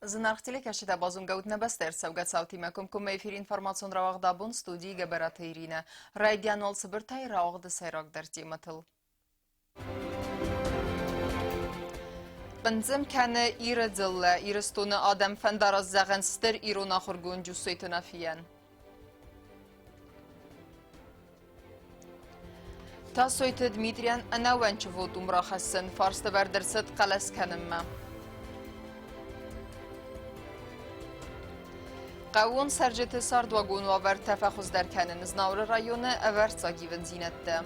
Зынаргъ телекӕсджытӕ, базонгӕ ут нӕ бӕстӕ ӕрцӕугӕ цаутимӕ комкоммӕ эфиры информацион рауагъд абон студийы Гӕбӕраты Иринӕ. Райдиан уал цыбыртӕй рауагъды сӕйрагдӕр темӕтыл. Хъынцъым кӕны Иры дзыллӕ, Ирыстоны адӕм фӕндараст зӕгъынц стыр ирон ахуыргонд Джусойты Нафийӕн. Тасойты Дмитрийӕн ӕнӕууӕнчы вотум рахӕссын фарстӕвӕрд ӕрцыд хъӕлӕс кӕнынмӕ. Хъӕууон цӕрджыты цардуагон уавӕртӕ фӕхуыздӕр кӕнын Знауыры районы ӕвӕрццаг ивындзинӕдтӕ.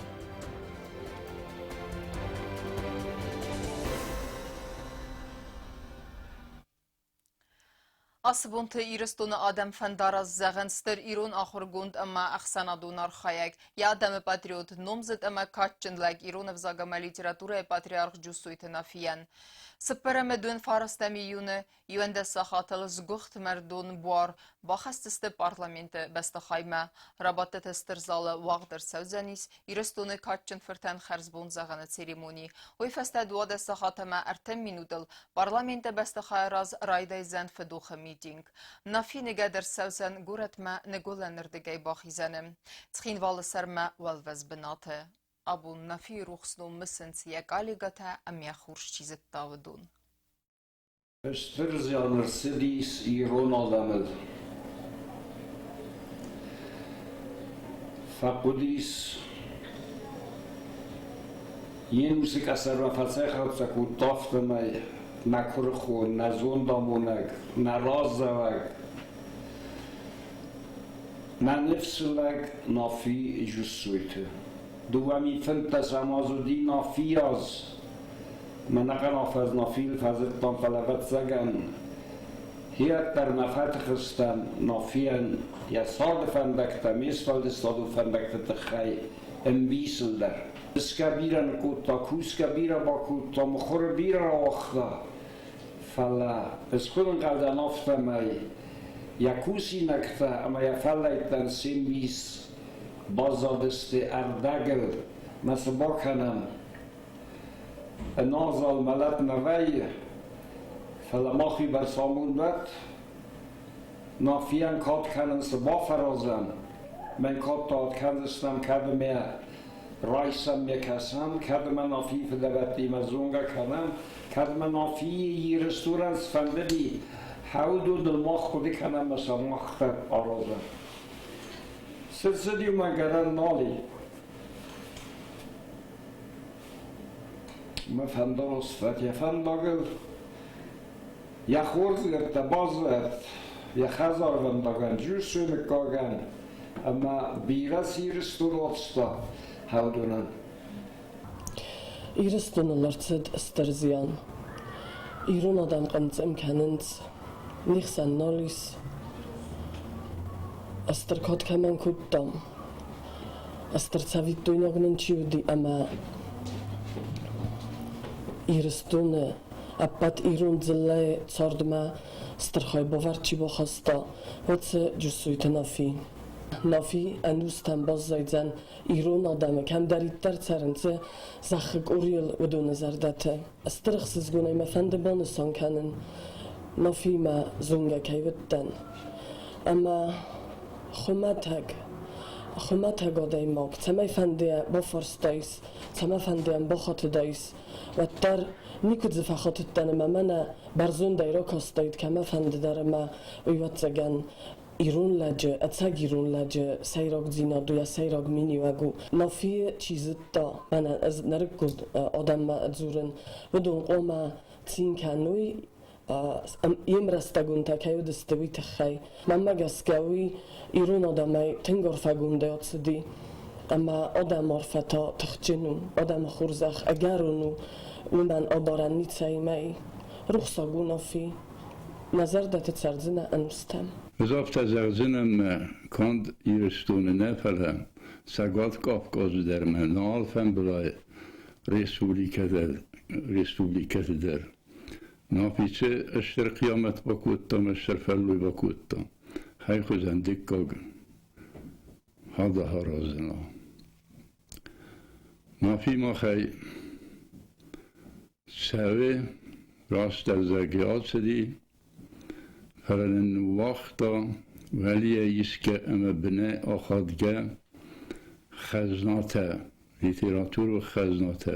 Ацы бонты Ирыстоны адӕм фӕндараст зӕгъынц стыр ирон ахуыргонд ӕмӕ ӕхсӕнадон архайӕг, йӕ адӕмы патриот, номдзыд ӕмӕ кадджын лӕг ирон ӕвзаг ӕмӕ литературӕйы патриарх Джусойты Нафийӕн. Цыппӕрӕмы дон фарастӕм июны 11 сахатыл сгуыхт мӕрдон буар бахӕсдзысты парламенты бӕстыхаймӕ. Рабадтыты стыр залы уагъд ӕрцӕудзӕнис Ирыстоны кадджын фыртӕн хӕрзбон зӕгъыны церемони. Уый фӕстӕ 12 сахат ӕмӕ ӕртӕ минутыл парламенты бӕстыхайы раз райдайдзӕн фыдохы митинг. Нафи ныгӕд ӕрцӕудзӕн горӕтмӕ ныгуылӕнырдыгӕй бахизӕны, Цхинвалы сӕрмӕ уӕлвӕз бынаты. Абон Нафийы рухс ном мысынц йӕ коллегӕтӕ ӕмӕ хорз чи зыдта, уыдон. Стыр зиан ӕрцыдис ирон адӕмыл. Фӕхъуыдис йе нусы къӕсӕрмӕ фӕцӕйхӕццӕ кодта, афтӕмӕй нӕ куырыхон, нӕ зондамонӕг, нӕ раздзӕуӕг, нӕ ныфсы лӕг Нафи Джуссойты. 2015 аз уыди Нафийы аз. Мӕнӕхъӕн афӕдз Нафийыл фӕдзырдтам, фӕлӕ, ӕвӕццӕгӕн, хиӕддӕр нӕ фӕтых стӕм Нафийӕн йӕ царды фӕндӕгтӕ, ме сфӕлдыстадон фӕндӕгты тыххӕй ӕмбисыл дӕр. Кусгӕ бирӕ ныккодта, кусгӕ бирӕ бакодта, мыхуыры бирӕ рауагъта, фӕлӕ ӕз куыд ӕнхъӕл дӕн, афтӕмӕй йӕ кусинӕгтӕ ӕмӕ йӕ фӕллӕйттӕн се мбис баззадысты ӕрдӕгыл. Мӕ цы бакӕнӕм? Ӕнадзал мӕлӕт нӕ вӕййы, фӕлӕ мах уыйбӕрц амонд уӕд, Нафийӕн кад кӕнын цы бафӕразӕм, мӕн кад та кӕндзыстӕм, кӕд ӕмӕ райсӕм ме кӕсӕм, кӕд ӕмӕ Нафийы фыдӕбӕттимӕ зонгӕ кӕнӕм, кӕд ӕмӕ Нафийы Ирыстонӕн сфӕндыди, хӕудудыл мах хъуыды кӕнӕм ӕмӕ сӕ мах дӕр аразӕм. Цы цыди, уымӕн гӕнӕн нал и. Мӕ фӕндагыл йӕ фӕндагыл, йӕ хорздзинӕдтӕ баззад йӕ хӕдзарвӕндагӕн, Джусойы мыггагӕн ӕмӕ бирӕ цы Ирыстон уарзта Хӕудонӕн. Ирыстоныл ӕрцыд стыр зиан. Ирон адӕм хъынцъым кӕнынц, не хсӕн нал ис. Стыр кад кӕмӕн кодтам, Стыр цӕвиттойнаг нын чи уыди ӕмӕ Ирыстоны ӕппӕт ирон дзыллӕйы цардмӕ стыр хайбавӕрд чи бахаста, уыцы Джусойты Нафи. Нафи ӕнустӕм баззайдзӕн ирон адӕмы кӕмдӕриддӕр цӕрынц зӕххы къорийыл, уыдоны зӕрдӕты. Стыр ӕхсызгонӕй мӕ фӕнды банысан кӕнын, Нафиимӕ зонгӕ кӕй уыдтӕн. Ӕмӕ хуымӕтӕг, хуымӕтӕг адӕймаг, цӕмӕйфӕндыйӕ бафарстаис, цӕмӕфӕндыйӕн бахатыдаис, уӕддӕр никуы дзы фӕхатыдтӕн ӕмӕ мӕнӕ бӕрзондӕй ракастаид кӕмӕфӕнды дӕр ӕмӕ уый, ӕвӕццӕгӕн, ирон лӕджы, ӕцӕг ирон лӕджы сӕйрагдзинад у, йӕ сӕйраг миниуӕг у. Нафийы чи зыдта, мӕнӕ ӕз нырыккон адӕммӕ дзурын, уыдон хъуамӕ цин кӕной, йе мрӕстӕгонтӕ кӕй уыдысты, уый тыххӕй. Мӕнмӕ гӕсгӕ, уый ирон адӕмӕй тынг арфӕгондӕй ацыди, ӕмӕ адӕмы арфӕ та тыхджын у, адӕмы хорзӕх ӕгӕрон у, уымӕн абарӕн ницӕимӕ и. Рухсаг у Нафи, нӕ зӕрдӕты цӕрдзынӕ ӕнустӕм. Ӕз афтӕ зӕгъдзынӕн мӕ канд Ирыстоны нӕ, фӕлӕ Цӕгат Кавказы дӕр мӕ нӕ алфӕмбылай республикӕты дӕр. Нафицы стыр хъиамӕт бакодтам, стыр фӕллой бакодтам. Хӕйхуызӕн дыккаг хӕдзараздзынӕ. Нафи махӕй цӕуы, раст ӕвзаги ацыди. Фӕлӕ нын ныууагъта уӕлейӕ исгӕ ӕмӕ бынӕй ахадгӕ хӕзнатӕ, литературон хӕзнатӕ.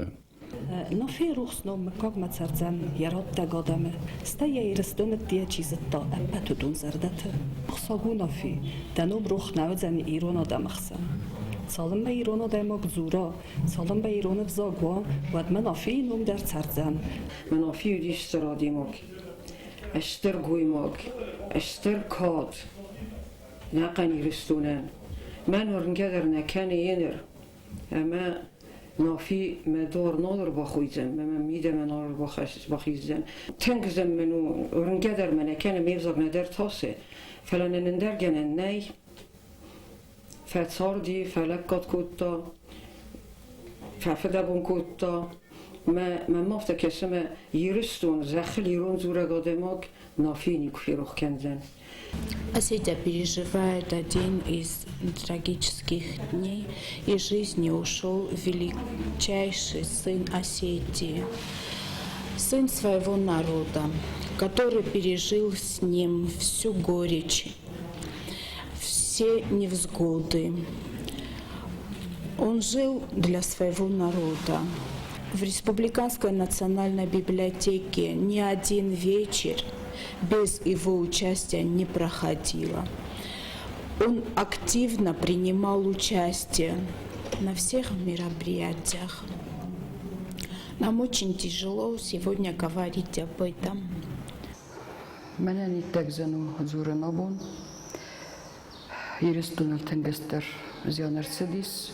Нафийы рухс ном мыггагмӕ цӕрдзӕн йӕ раттӕг адӕмы, стӕй йӕ Ирыстоны ӕддейӕ чи зыдта, ӕппӕт уыдон зӕрдӕты. Хуыцау у Нафи, дӕ ном рох нӕ уыдзӕни ирон адӕмы хсӕн. Цалынмӕ ирон адӕймаг дзура, цалынмӕ ирон ӕвзаг уа, уӕдмӕ Нафийы ном дӕр цӕрдзӕн. Нафи уыдис стыр адӕймаг, стыр гоймаг, стыр кад ӕнӕхъӕн Ирыстонӕн. Мӕн уырнгӕ дӕр нӕ кӕны еныр, ӕмӕ Нафи мӕ дуар нал ӕрбахойдзӕн, мӕ мӕм мидӕмӕ нал ӕрбахиздзӕн. Тынг зын мын у, уырнгӕ дӕр мӕ нӕ кӕны, ме взаг нӕдӕр тасы, фӕлӕ нын ӕндӕр гӕнӕн нӕй. Фӕцарди, фӕлӕггад кодта, фӕфыдӕбон кодта. Мӕ мӕм афтӕ кӕсы, мӕ Ирыстон, зӕххыл ирон дзурӕг адӕймаг Нафийы никуы ферох кӕндзӕн. Осетия переживает один из трагических дней. Из жизни ушел величайший сын Осетии, сын своего народа, который пережил с ним всю горечь, все невзгоды. Он жил для своего народа. В Республиканской национальной библиотеке ни один вечер без его участия не проходило. Он активно принимал участие на всех мероприятиях. Нам очень тяжело сегодня говорить об этом. Мӕнӕн иттӕг зын у дзурын абон. Ирыстоныл тынг стыр зиан ӕрцыдис.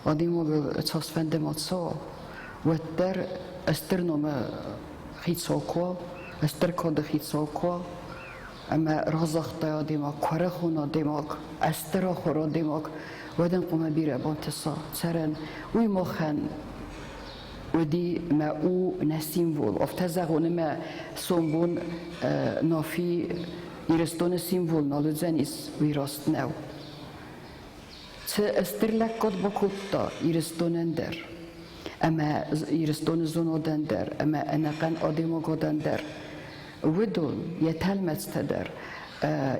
Адӕймагыл цасфӕнды ма цӕуа, уӕддӕр стыр номы хицау куы уа, стыр кады хицау куы уа, ӕмӕ разагътай адӕймаг, куырыхон адӕймаг, стыр ахуыр адӕймаг, уӕд ын хъуамӕ бирӕ бантыса цӕрын. Уый махӕн уыди мӕ у нӕ символ. Афтӕ зӕгъон ӕмӕ сомбон Нафи Ирыстоны символ нал уыдзӕнис, уый раст нӕу. Цы стыр лӕггад бакодта Ирыстонӕн дӕр, ӕмӕ Ирыстоны зонадӕн дӕр, ӕмӕ ӕнӕхъӕн адӕймагадӕн дӕр, уыдон йӕ тӕлмӕцтӕ дӕр,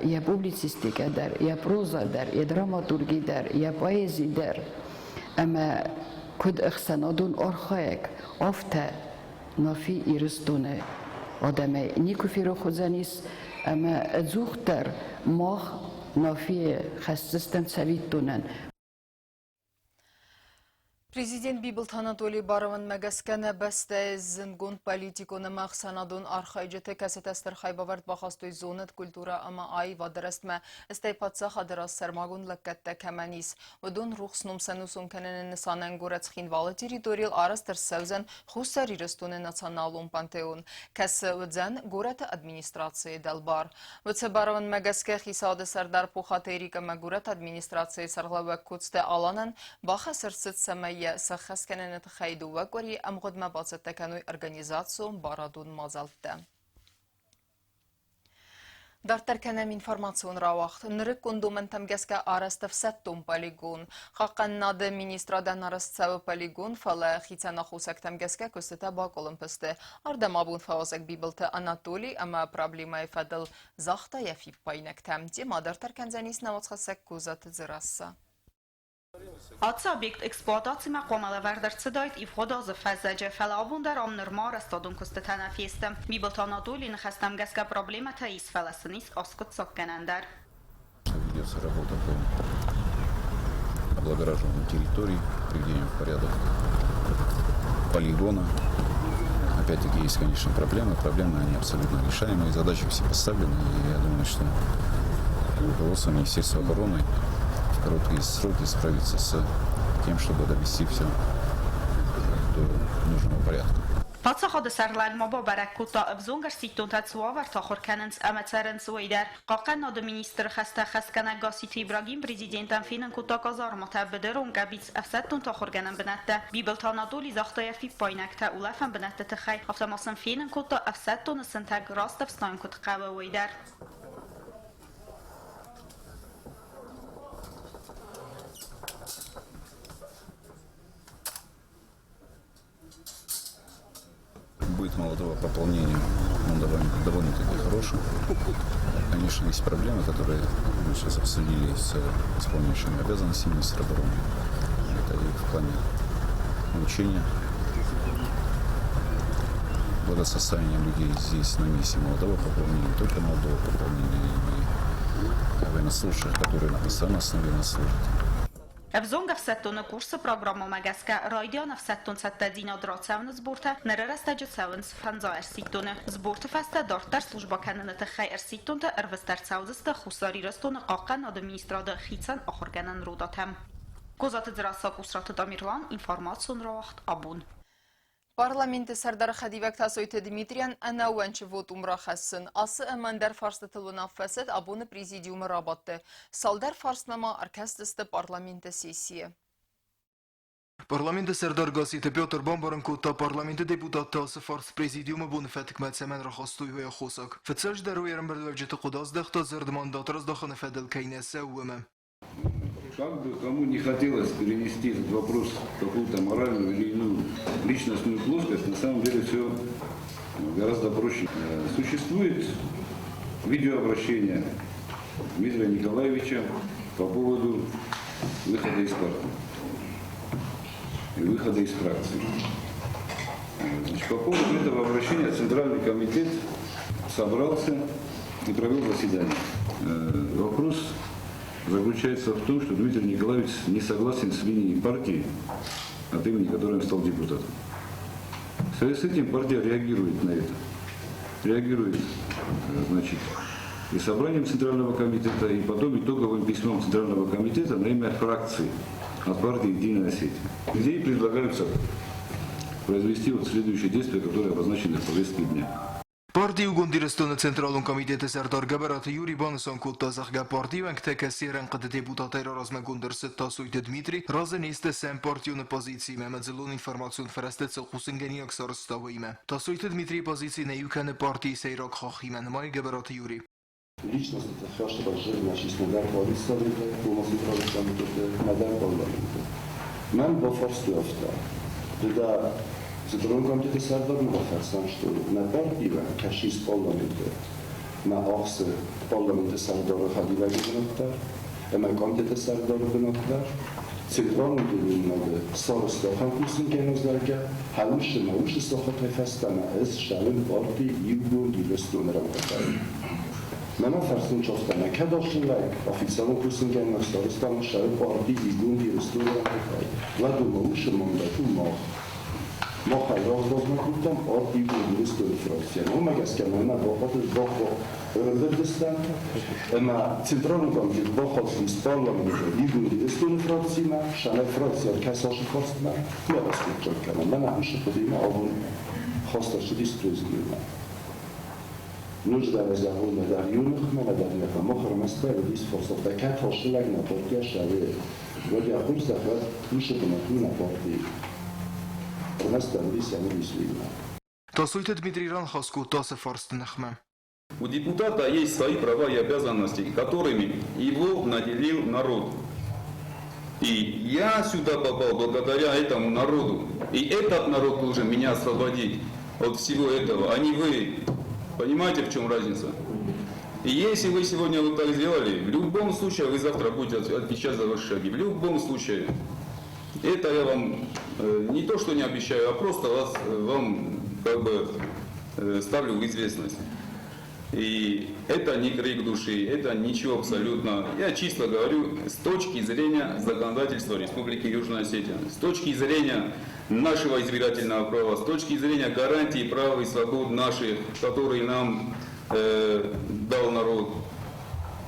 йӕ публицистикӕ дӕр, йӕ проза дӕр, йӕ драматурги дӕр, йӕ поэзи дӕр, ӕмӕ куыд ӕхсӕнадон архайӕг, афтӕ Нафи Ирыстоны адӕмӕй никуы ферох уыдзӕнис ӕмӕ ӕдзухдӕр мах Нафийы хӕсдзыстӕм цӕвиттонӕн. Президент Бибылты Анатолий барамындмӕ гӕсгӕ нӕ бӕстӕйы зындгонд политикон ӕмӕ ӕхсӕнадон архайджыты, кӕцытӕ стыр хайбавӕрд бахастой зонад, культурӕ ӕмӕ аивады рӕзтмӕ, стӕй паддзахады раз сӕрмагонд лӕггӕдтӕ кӕмӕн ис, уыдон рухс ном сӕнусон кӕныны нысанӕн горӕт Цхинвалы территорийыл арӕзт ӕрцӕудзӕн Хуссар Ирыстоны националон пантеон, кӕцы уыдзӕн горӕты администрацийы дӕлбар. Уыцы барамындмӕ гӕсгӕ хицауады сӕрдар Пухаты Эрик ӕмӕ горӕты администрацийы сӕргълӕууӕг Коцты Аланӕн бахӕс ӕрцыд, цӕмӕй йӕ сӕххӕст кӕныны тыххӕй дыууӕ къуырийы ӕмгъуыдмӕ бацӕттӕ кӕной организацион барадон мадзӕлттӕ. Дарддӕр кӕнӕм информацион рауагъд. Нырыккон домӕнтӕм гӕсгӕ арӕзт ӕфсӕддон полигон. Хъахъхъӕнынады министрадӕн арӕзт цӕуы полигон, фӕлӕ хицӕн аххосӕгтӕм гӕсгӕ куыстытӕ бакъуылымпы сты. Ардӕм абон фӕуазӕг Бибылты Анатолий ӕмӕ проблемӕйы фӕдыл загъта йӕ фиппаинӕгтӕ. Темӕ дарддӕр кӕндзӕнис нӕ уацхӕссӕг Козаты Дзерассӕ. Ацы объект эксплуатацимӕ хъуамӕ лӕвӕрд ӕрцыдаид ивгъуыд азы фӕззӕджы, фӕлӕ абон дӕр ам нырма арӕзтадон куыстытӕ нӕ фесты. Бибылты Анатолийы ныхӕстӕм гӕсгӕ проблемӕтӕ ис, фӕлӕ сын ис аскъуыддзаггӕнӕн дӕр. Ведется работа по облагораживанию территорий, приведению в порядок полигона. Опять-таки есть, конечно, проблемы. Проблемы, они абсолютно решаемые. Задачи все поставлены. И я думаю, что руководство Министерства обороны в короткие сроки справится с тем, чтобы довести все до нужного порядка. Паддзахады сӕргълӕууӕг ма бабӕрӕг кодта, ӕвзонг ӕрсидтонтӕ цы уавӕрты ахуыр кӕнынц ӕмӕ цӕрынц, уый дӕр. Хъахъхъӕнынады министры хӕстӕ хӕсгӕнӕг Гасситы Ибрагим президентӕн фенын кодта казарматӕ, быдырон къӕбиц, ӕфсӕддонты ахуыргӕнӕн бынӕттӕ. Бибылты Анатоли загъта йӕ фиппаинӕгтӕ улӕфӕн бынӕтты тыххӕй, афтӕ ма сын фенын кодта, ӕфсӕддоны сынтӕг раст ӕфснайын куыд хъӕуы, уый дӕр. Будет молодого пополнения. довольно-таки хороший. Конечно, есть проблемы, которые мы сейчас обсудили с исполняющим обязанности министра обороны. Это и в плане обучения, благосостояния людей здесь на месте молодого пополнения, не только молодого пополнения, и военнослужащих, которые на постоянной основе нас служат. Ӕвзонг ӕфсӕддоны курсы программӕмӕ гӕсгӕ райдиан ӕфсӕддон цӕттӕдзинад рацӕуыны сбортӕ ныры рӕстӕджы цӕуынц фӕндзай ӕрсидтоны. Сборты фӕстӕ дарддӕр службӕ кӕныны тыххӕй ӕрсидтонтӕ ӕрвыст ӕрцӕудзысты Хуссар Ирыстоны Хъахъхъӕнады министрады хицӕн ахуыргӕнӕн ротатӕм. Козаты Дзерассӕ, Къусраты Тамерлан, информацион рауагъд Абон. Парламенты сӕрдары хӕдивӕг Тасойты Дмитрийӕн ӕнӕууӕнчы вотум рахӕссын. Ацы ӕмӕ ӕндӕр фарстытыл уынаффӕ цыд абоны президиумы рабадты. Цалдӕр фарстмӕ ма ӕркӕсдзысты парламенты сессийы. Парламенты сӕрдар Гасситы Петр бамбарын кодта, парламенты депутаттӕ ацы фарст президиумы боны фӕткмӕ цӕмӕн рахастой, уый аххосаг. Фыццаджыдӕр уый ӕрӕмбырдуӕвджыты хъуыд аздӕхта дзырд мандат раздахыны фӕдыл кӕй нӕ цӕуы, уымӕ. Как бы кому не хотелось перенести этот вопрос в какую-то моральную или иную личностную плоскость, на самом деле все гораздо проще. Существует видеообращение Дмитрия Николаевича по поводу выхода из партии и выхода из фракции. Значит, по поводу этого обращения Центральный комитет собрался и провел заседание. Вопрос заключается в том, что Дмитрий Николаевич не согласен с линией партии, от имени которой он стал депутатом. В связи с этим партия реагирует на это. Реагирует, значит, и собранием Центрального комитета, и потом итоговым письмом Центрального комитета на имя фракции от партии «Единая Осетия», где и предлагаются произвести вот следующие действия, которые обозначены в повестке дня. Парти Иугонд Ирыстоны Централон комитеты сӕрдар Гӕбӕраты Юри банысан кодта, зӕгъгӕ, партийы уӕнгтӕ кӕцы рӕнхъыты депутатӕй раразмӕгонд ӕрцыд Тасойты Дмитри, разы не сты сӕм партион оппозициимӕ ӕмӕ дзыллон информацион фӕрӕзты цы хъусынгӕнинаг сарӕзта, уыимӕ. Тасойты Дмитрийы позици нӕ иу кӕны партийы сӕйраг хаххимӕ, нымайы Гӕбӕраты Юри. Личносты тыххӕсты раззагнӕсис нӕдӕр коалициты, ома централон комитеты, нӕдӕр парламенты. Мӕн бафарстой афтӕ, ды дӕ Централон комитеты сӕрдар нӕ бафӕрсӕм, что нӕ партиимӕ кӕсис парламенты, мӕ ахсы парламенты сӕрдары хӕдивӕджы бынат дӕр, ӕмӕ комитеты сӕрдары бынат дӕр. Централон телеуынынады староста ахӕм кусын кӕны, зӕгъгӕ, хӕлусы мӕ усы сахатӕй фӕстӕмӕ ӕз ссарын парти Иугонд Ирыстоны рӕнхъытӕй. Мӕнӕ фӕрсын чохтӕмӕ кӕд асы лӕг официалон кусынгӕнӕг старостамӕ ссары парти Иугонд Ирыстоны рӕнхъытӕй, уӕд уымӕ усы мандат у мах. Махӕй разразмӕ кодтам парти Иугонд Ирыстоны фракцийӕн. Уымӕ гӕсгӕ мӕнмӕ бахатыд бахва ӕрӕмбырд стӕм ӕмӕ Централон комитет бахатыдис парламенты Иугонд Ирыстоны фракцимӕ, сӕнӕ фракци ӕркӕсасы фарстмӕ, ма аскъуыддзаг кӕнӕм. Мӕнӕ уыцы хъуыдыимӕ абон хаст ӕрцыдис президиуммӕ. Ноджыдӕр зӕгъон, нӕдӕр иу ныхмӕ, нӕдӕр ныхмӕ. Мах ӕрмӕстдӕр уыдис фарстатӕ, кӕд хӕсты лӕг нӕ партийӕ ссары, уӕд йӕ хорз зӕгъӕд, уыцы бынат у нӕ партийы. Ӕрмӕстдӕр уыдис йӕ уыдис уыимӕ. Тасойты Дмитрий раныхас кодта ацы фарсты ныхмӕ. У депутата есть свои права и обязанности, которыми его наделил народ. И я сюда попал благодаря этому народу. И этот народ должен меня освободить от всего этого, а не вы. Понимаете, в чем разница? И если вы сегодня вот так сделали, в любом случае вы завтра будете отвечать за ваши шаги. В любом случае. Это я вам не то, что не обещаю, а просто вам как бы ставлю в известность. И это не крик души, это ничего абсолютно. Я чисто говорю с точки зрения законодательства Республики Южная Осетия, с точки зрения нашего избирательного права, с точки зрения гарантий прав и свобод наших, которые нам дал народ.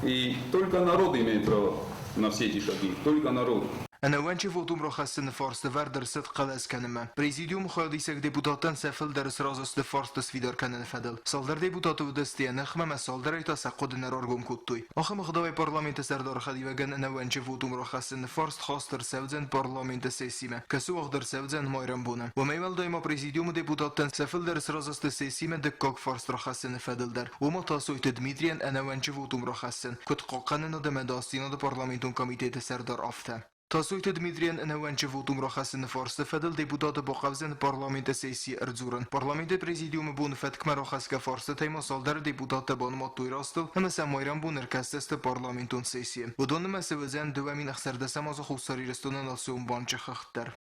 И только народ имеет право на все эти шаги, только народ. Ӕнӕууӕнчы вотум рахӕссыны фарст ӕвӕрд ӕрцыд хъӕлӕс кӕнынмӕ. Президиумы хайадисӕг депутаттӕн сӕ фылдӕр сразы сты фарсты сфидар кӕныны фӕдыл. Цалдӕр депутаты уыдысты йӕ ныхмӕ ӕмӕ цалдӕрӕй та сӕ хъуыды нӕ раргом кодтой. Ахӕм ӕгъдауӕй парламенты сӕрдары хӕдивӕгӕн ӕнӕууӕнчы вотум рахӕссыны фарст хаст ӕрцӕудзӕн парламенты сессимӕ, кӕцы уагъд ӕрцӕудзӕн майрӕмбоны. Уымӕй уӕлдай ма президиумы депутаттӕн сӕ фылдӕр сразы сты сессимӕ дыккаг фарст рахӕссыны фӕдыл дӕр. Уымӕ Тасойты Дмитрийӕн ӕнӕууӕнчы вотум рахӕссын, куыд хъахъхъӕнынад ӕмӕ ӕдасдзинады парламентон комитеты сӕрдар, афтӕ. Тасойты Дмитрийӕн ӕнӕууӕнчы вотум рахӕссыны фарсты фӕдыл депутаты бахъавдзӕн парламенты сессийы ӕрдзурын. Парламенты президиумы боны фӕткмӕ рахӕсгӕ фарстытӕй ма цалдӕр депутаттӕ банымадтой растыл ӕмӕ сӕ майрӕмбон ӕркӕсдзысты парламентон сессийы. Уыдон нымӕцы уыдзӕн 2016 азы Хуссар Ирыстоны Национ банчы хыгъд дӕр.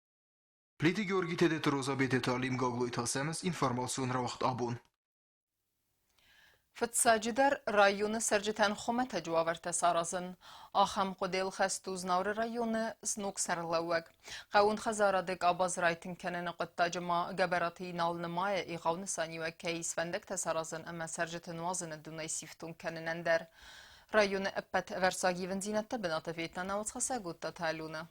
Плиты Георгий Тедеты Роза Бететы Алим Гаглойты Ацӕмӕз информацион рауагъд абон. Фыццаджыдӕр районы цӕрджытӕн хуымӕтӕджы уавӕртӕ саразын. Ахӕм хъуыдыйыл хӕст у Знауыры районы сног сӕргълӕууӕг. Хъӕууон хӕдзарады къабаз райтынг кӕныны хъуыддаджы ма Гӕбӕраты Инал нымайы егъау нысаниуӕг кӕй ис фӕндӕгтӕ саразын ӕмӕ цӕрджыты нуазыны донӕй сифтонг кӕнынӕн дӕр. Районы ӕппӕт ӕвӕрццаг ивындзинӕдтӕ бынаты федта науӕдзхӕссӕг Оттаты Алена.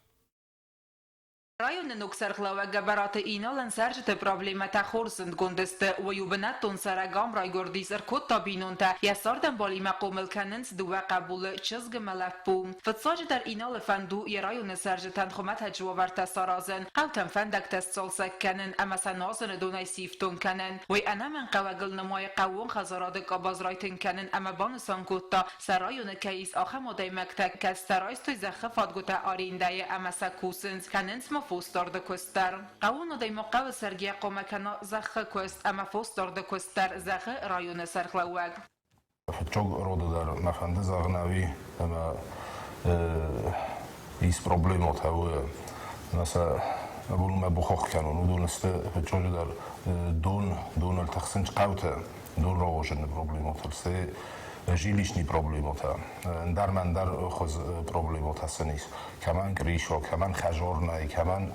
Районы ног сӕргълӕууӕг Гӕбӕраты Иналӕн цӕрджыты проблемӕтӕ хорз зындгонд сты. Уый у бынӕттон цӕрӕг, ам райгуырдис, ӕркодта бинонтӕ. Йӕ цардӕмбалимӕ хъомыл кӕнынц дыууӕ хъӕбулы, чызг ӕмӕ лӕппу. Фыццаджыдӕр Иналы фӕнд у йӕ районы цӕрджытӕн хуымӕтӕджы уавӕртӕ саразын, хъӕутӕм фӕндӕгтӕ сцалцӕг кӕнын ӕмӕ сӕ нуазыны донӕй сифтонг кӕнын. Уый ӕнӕмӕнгхъӕуӕгыл нымайы хъӕууон хӕдзарады къабаз райтынг кӕнын ӕмӕ банысан кодта, Сӕ районы кӕй ис ахӕм адӕймӕгтӕ, кӕцытӕ райстой зӕххы фадгуытӕ арендӕйы ӕмӕ сӕ кусынц, кӕнынц ма фосдарды куыст дӕр. Хъӕууон адӕймаг хъӕуы сӕргийӕ хъуамӕ кӕна зӕххы куыст ӕмӕ фосдарды куыст дӕр, зӕгъы районы сӕргълӕууӕг. Фыццаг роды дӕр мӕ фӕнды зӕгъын ӕви ӕмӕ ис проблемӕтӕ уы ӕмӕ сӕ абон мӕ бухох кӕнон. Уыдон сты фыццаджыдӕр дон, доныл тыхсынц хъӕутӕ, дон рауазыны проблемӕтыл. Сты жилищный проблемӕтӕ, ӕндӕр ма ӕндӕр хуыз проблемӕтӕ сын ис. Кӕмӕн крышо, кӕмӕн хӕзор нӕй, кӕмӕн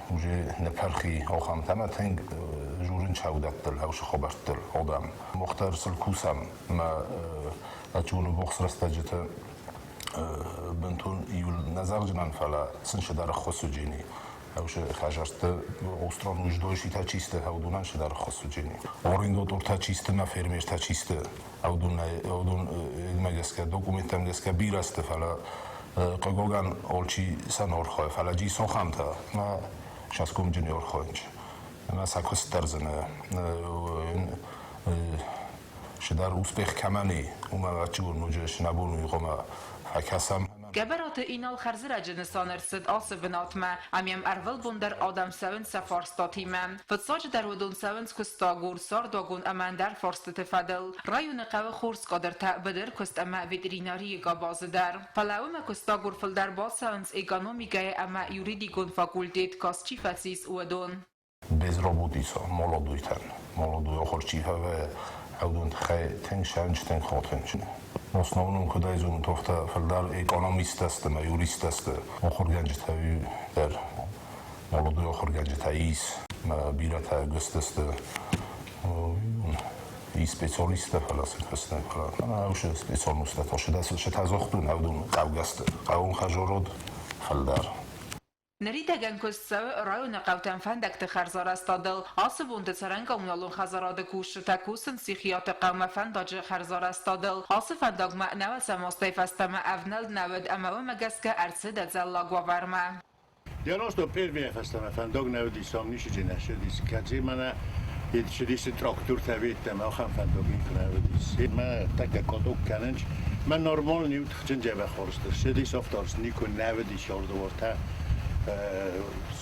уже ныппырхи ахӕмтӕ ӕмӕ тынг журын чаудӕттыл, ӕвсы хабӕрттыл адӕм. Мах дӕр сыл кусӕм ӕмӕ ӕчуны бокс рӕстӕджыты бынтон иу нӕ зӕгъдзынӕн, фӕлӕ сын цыдӕр ӕххуыс уыджени. Ӕвсы хӕзӕртты остров нуждойшитӕ чисты, ӕвдунӕн цыдӕр ӕххуыс уыджени. Арендатортӕ чисты мӕ фермертӕ чисты, ӕвдун мӕ гӕсгӕ, документтӕм гӕсгӕ бирӕ сты, фӕлӕ хъыгагӕн алчи сӕ не рхойы, фӕлӕ джи сохӕмтӕ мӕ саскомджын не рхойынч. Ӕмӕ сӕ куыст дӕр зыны. Цыдӕр успех кӕмӕн и, уымӕ ӕвӕццӕгӕн ноджы сынӕбон уый хъуамӕ фӕкӕсӕм. Гӕбӕраты Инал хӕрзӕрӕджы нысан ӕрцыд ацы бынатмӕ. Ам йӕм ӕрвылбон дӕр адӕм цӕуынц сӕ фарстатимӕ. Фыццаджыдӕр уыдон цӕуынц куыстагур, цардуагон ӕмӕ ӕндӕр фарстыты фӕдыл. Районы хъӕуы хорз кадртӕ быдыркуыст ӕмӕ ветеринарийы къабазы дӕр. Фӕлӕ уымӕ куыстагур фылдӕр бацӕуынц экономикӕйы ӕмӕ юридикон факультет каст чи фӕцис, уыдон. Без роботиса молодойтӕн. Молодой ахуыр чи фӕвӕйы, уыдон тыххӕй тынг сӕнч, тынг хотынджын. В основном куыдӕй зонут, афтӕ фылдӕр экономисттӕ сты ӕмӕ юристтӕ сты. Ахуыргӕнджытӕ дӕр молодой ахуыргӕнджытӕ ис, ӕмӕ бирӕтӕ гуысты сты. И специалисттӕ, фӕлӕ сын куыст нӕ фӕлӕ уыцы специалисттӕ та сӕ зохдун, ӕвдун хъӕугӕ сты. Хъӕуон хӕзород фылдӕр. Ныридӕгӕн куыст цӕуы районы хъӕутӕм фӕндӕгты хӕрзарӕзтадыл. Ацы бонты цӕрӕн-коммуналон хӕдзарады кусджытӕ кусынц Сихиаты хъӕумӕ фӕндаджы хӕрзарӕзтадыл. Ацы фӕндагмӕ нӕуӕдзӕм азтӕй фӕстӕмӕ ӕвнӕлд нӕ уыд ӕмӕ уымӕ гӕсгӕ ӕрцыд ӕдзӕллаг уавӕрмӕ. 91 фӕстӕмӕ фӕндаг нӕ уыдис, ам ницы нӕ ссыдис. Кӕдзы мӕнӕ ссыдис трактортӕ ведтӕм, ахӕм фӕндаг никуы нӕ уыдис. Мӕ тӕккӕ каток кӕнынц. Мӕ нормальный у тыхджын дзӕбӕх хорзты. Ссыдис афтӕ никуы нӕ уыдис ордуортӕ.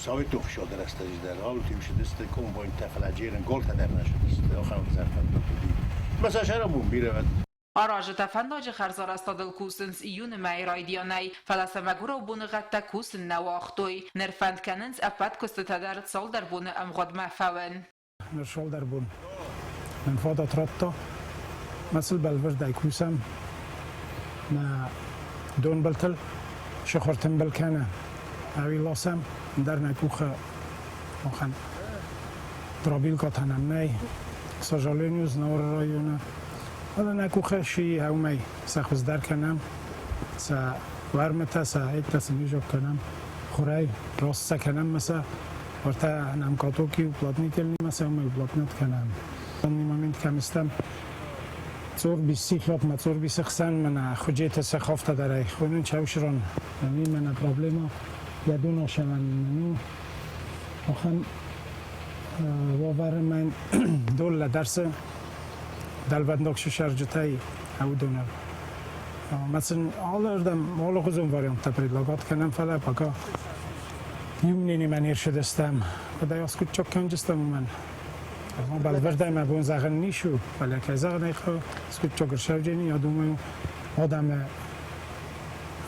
Советон ӕфсады рӕстӕджы дӕр алытиу ссыдысты комбайнтӕ, фӕлӕ джерын голтӕ дӕр нӕ ссыдысты. Ахӕм ӕвзӕр фӕндаг уыди. Мӕ сӕ сӕрӕбон бирӕ уӕд. Аразджытӕ фӕндаджы хӕрзарӕзтадыл кусынц июны мӕйы райдианӕй, фӕлӕ сӕ мӕгуырау боныгъӕдтӕ кусын нӕ уагътой. Ныр фӕнд кӕнынц ӕппӕт куыстытӕ дӕр цалдӕр боны ӕмгъуыдмӕ фӕуын. Ныр цалдӕр бон нын фадат радта, мӕ сыл бӕлвырдӕй кусӕм, нӕ донбылтыл сыхуыр тымбыл кӕны, ӕви ласӕм, ӕндӕр нӕ къухы махӕн дробилкӕтӕ нӕм нӕй. К сожалению, Знауыры районы. Фӕлӕ нӕ къухы сси уымӕй сӕ хуыздӕр кӕнӕм, сӕ уӕрмытӕ, сӕ ӕйттӕ сын изок кӕнӕм, хурӕй раст сӕ кӕнӕм ӕмӕ сӕ уӕртӕ нӕм катоки уплотнительныймӕ сӕ уымӕй уплотнят кӕнӕм. Данный момент кӕм стӕм, Цъорбиси хлопмӕ, Цъорбисы хсӕн мӕнӕ Хуыджеты сӕ хафта дӕр ӕй хонын Чаушрон. Ми мӕнӕ проблема йӕ доносӕвӕн ну ахӕм уавӕры мӕн дон лӕдӕрсы дӕлвӕндаг сусӕрджытӕй уыдоныл. Мӕ сын алырдӕм алыгъуызон варианттӕ предлагать кӕнӕм, фӕлӕ пока иу мнениемӕ не рцыдыстӕм. Куыдӕй аскъуыддзаг кӕнджыстӕм, уымӕн бӕлвырдӕй мӕ бон зӕгъын ницы у, фӕлӕ кӕй зӕгъын ӕй хъӕуы, скъуыддзаг ӕрцӕуджени, я думаю, адӕмы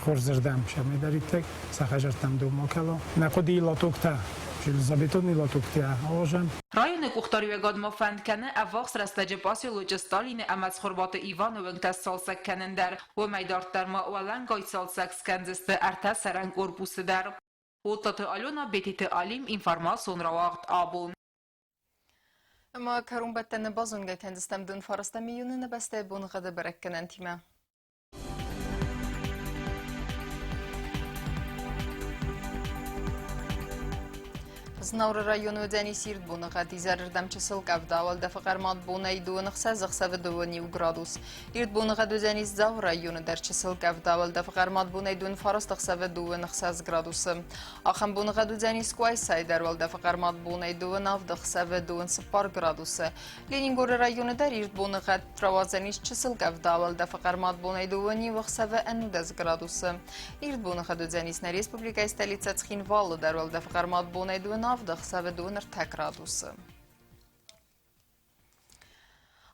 хорзырдӕм сӕмӕйдӕриддӕр сӕ хӕдзӕрттӕм дон ма кӕла. Нӕ хъуыдыйы лотоктӕ, железобетонный лотоктӕ аразӕм. Районы къухдариуӕгад ма фӕнд кӕны ӕввахс рӕстӕджы поселочы Сталины ӕмӕ Цхуырбаты Иваны уынгтӕ сцалцӕг кӕнын дӕр. Уымӕй дарддӕр ма уӕлӕнгай цалцӕг скӕндзысты ӕртӕ цӕрӕн корпусы дӕр. Оттаты Алена, Бетиты Алим, информацион рауагъд абон. Ӕмӕ кӕронбӕттӕны базонгӕ кӕндзыстӕм дын фарстам июны нӕ бӕстӕйы боныгъӕды бӕрӕггӕнӕнтимӕ. Знауыры районы уыдзӕнис ирд боныгъӕд. Изӕрырдӕм чысыл къӕвда, уӕлдӕфы хъӕрмад бонӕй 26 ӕхсӕвы 2 градус. Ирд боныгъӕд уыдзӕнис Дзауы районы дӕр чысыл къӕвда, уӕлдӕфы хъӕрмад бонӕй 29 ӕхсӕвы 26 градусы. Ахӕм боныгъӕд уыдзӕнис Къуайсайы дӕр уӕлдӕфы хъӕрмад бонӕй 27 ӕхсӕвы 24 градусы. Ленингоры районы дӕр ирд боныгъӕд рауадзӕнис чысыл къӕвда, уӕлдӕфы хъӕрмад бонӕй 2 ӕхсӕвы 11 градусы. Ирд боныгъӕд уыдзӕнис нӕ республикӕйы столицӕ Цхинвалы дӕр уӕлдӕфы хъӕрмад бонӕй 27 ӕхсӕвы 23 градусы.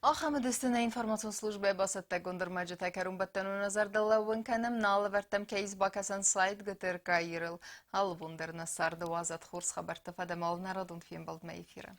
Ахӕм уыдысты нӕ информацион службӕйы бацӕттӕгонд ӕрмӕджытӕ. Кӕронбӕттӕн уын зӕрдыл лӕууын кӕнӕм, нӕ алӕвӕрдтӕм кӕй ис бакӕсӕн сайт ГТРК Ирыл. Алы бон дӕр нӕ царды уадзӕд хорз хабӕрттӕ фӕдӕмӕл нӕ радон фембӕлдмӕ эфиры.